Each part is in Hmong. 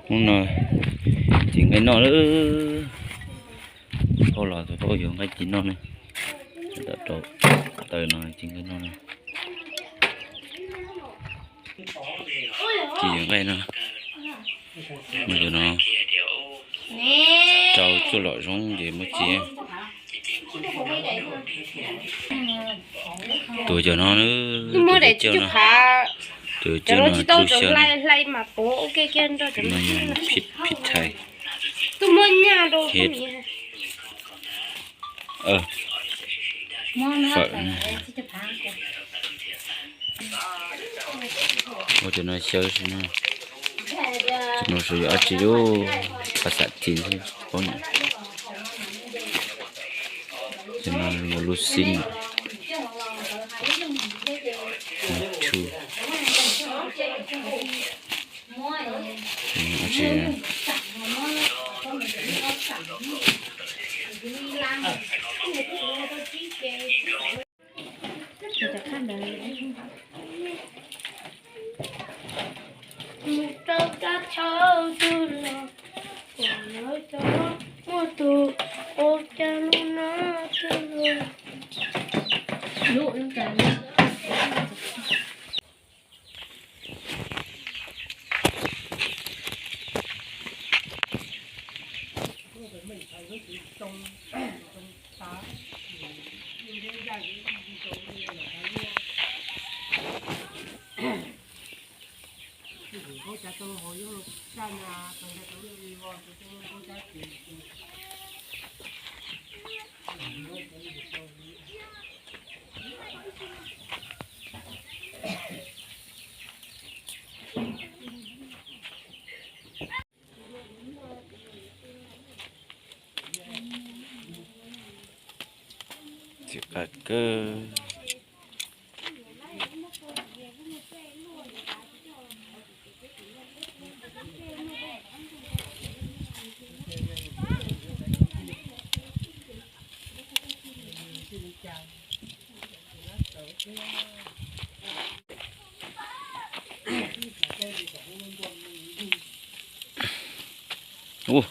Hnub no ces nqaij noj lawm. Phauj los tus phauj yuav nqaij ci noj ne. Tom rau taws no ces nqaij noj ne. Ces yuav nqaij no, muab cov no rau cuaj lom zoo ces muab ci. Tuav cov no, tuav cov no, tuav cov no tsis tau xyaw. Phim thai. Fawm. Ua cov no xyaw xwb na. Cov no xyaw yuav dab tsi lub pas xav ci xwb paub na. Cov no ua lub xib na. Lub chu. Dab tsi? Rau rab tshauv twg los kom lawv cov muaj tus ua cas lub no twg los. Txiv qab kawg. Ua.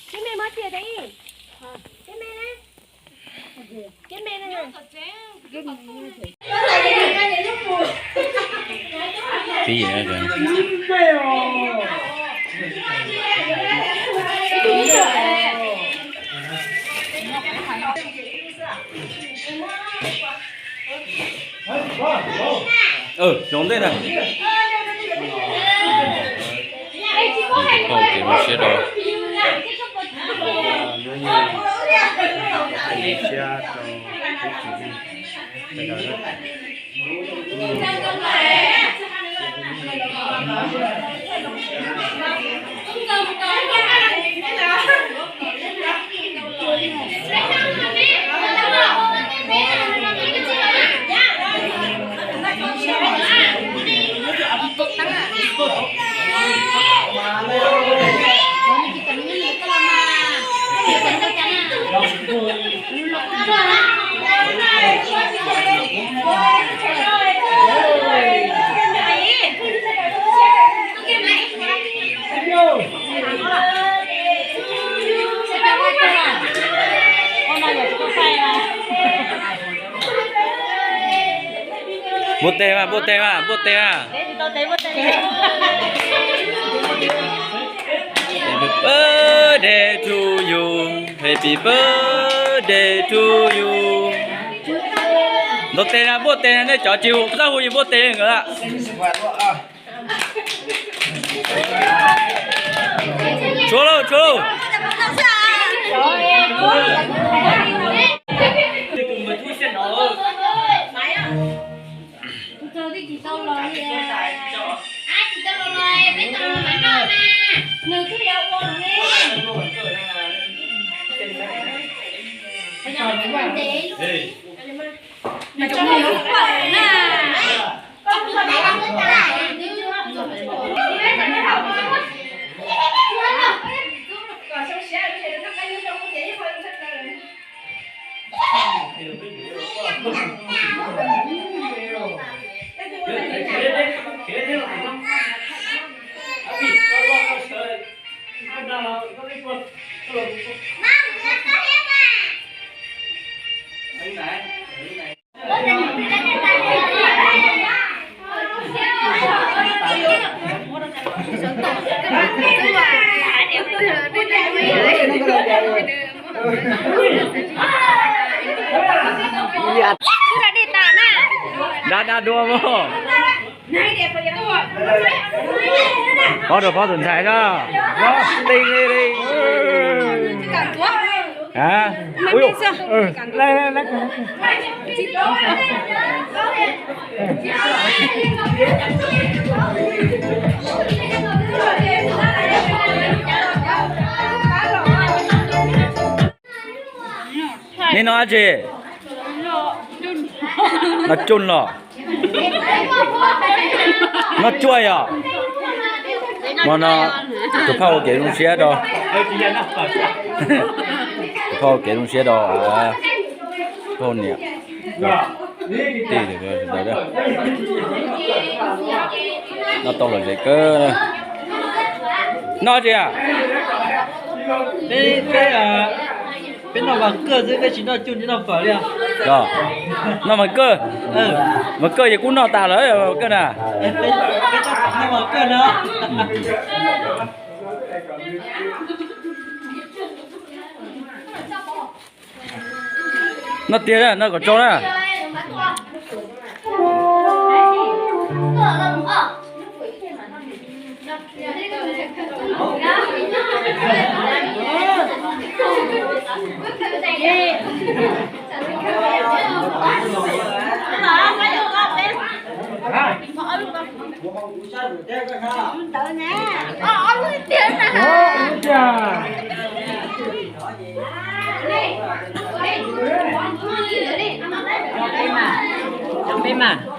Tib me mob tiag teb. Tib me ne. Tib me ne. Pib. Zoo ntej na. Tus phauj ces zoo siab rau. Npuaj teg mas, npuaj teg mas, npuaj teg mas. Happy birthday to you, happy birthday to you. Ntaus tes na, npuaj tes na, nej cov tsis hu, txhob hu yus npuaj tes nkawd lawm. Tshuav lauj, tshuav lauj. Dab dab duab mog. Phob rau phob tus ntxhais na. Tij li li. Nej noj dab tsi? Noj cuj los? Noj cuaj yom? Hmo no tus phauj ua kev zoo siab rau, tus phauj ua kev zoo siab rau phauj niam, tij sawv daws. Noj tau lom zem kawg. Noj tsi a? Peb noj vas kawj xwb, peb tsis noj cuj tsis noj fawm li. Noj vas kawj, vas kawj ces kuj noj tas lawm vas kawj na. Noj tiag na, noj kom tsau na.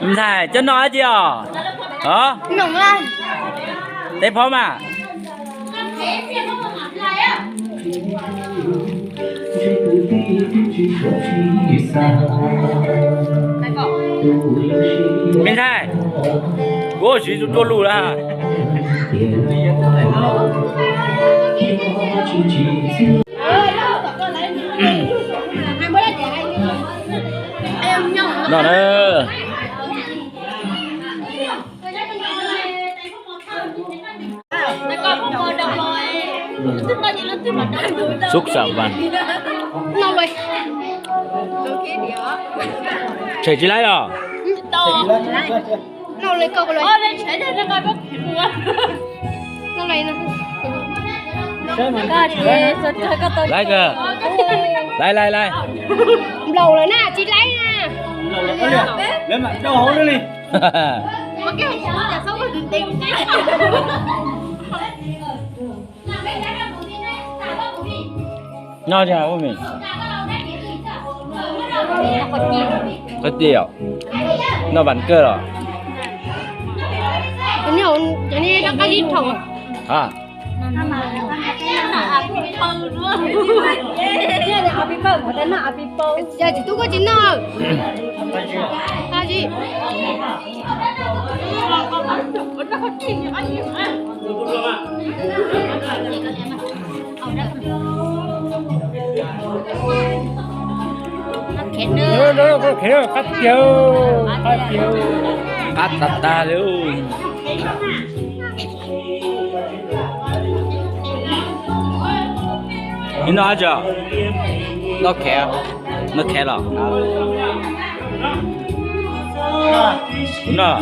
Ntxhais cov noj dab tsi os? Tej phob mas. Me ntxhais, kuv ua siv tus ruaj lus lawm. No na. Xub xam vas. Tshem tsis laib los? Laib kawg. Laib laib laib. Nplaum lawm na, tsis laib na. Noj tsi ua me? Qhov tias noj vas kawj los? Yog tsis tub koj tsis noj. Qab tiag, qab tiag, qab tas tas li. Noj dab tsi? Noj khev, noj khev los? Noj.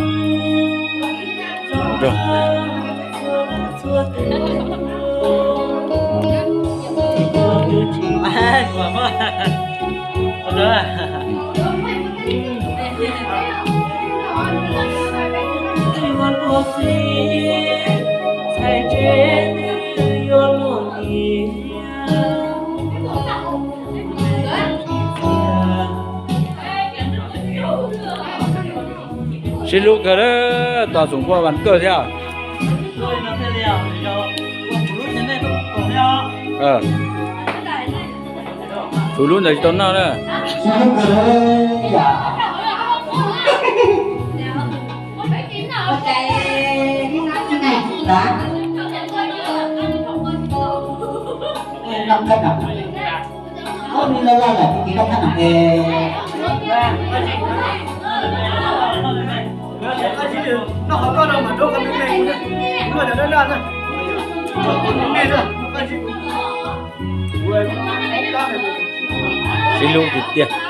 Sib hlub kawg, tog Xoom Kuaj vas kawg thiab. Tus hlub ntawd tsis tau noj na. Sib hlub tiag tiag.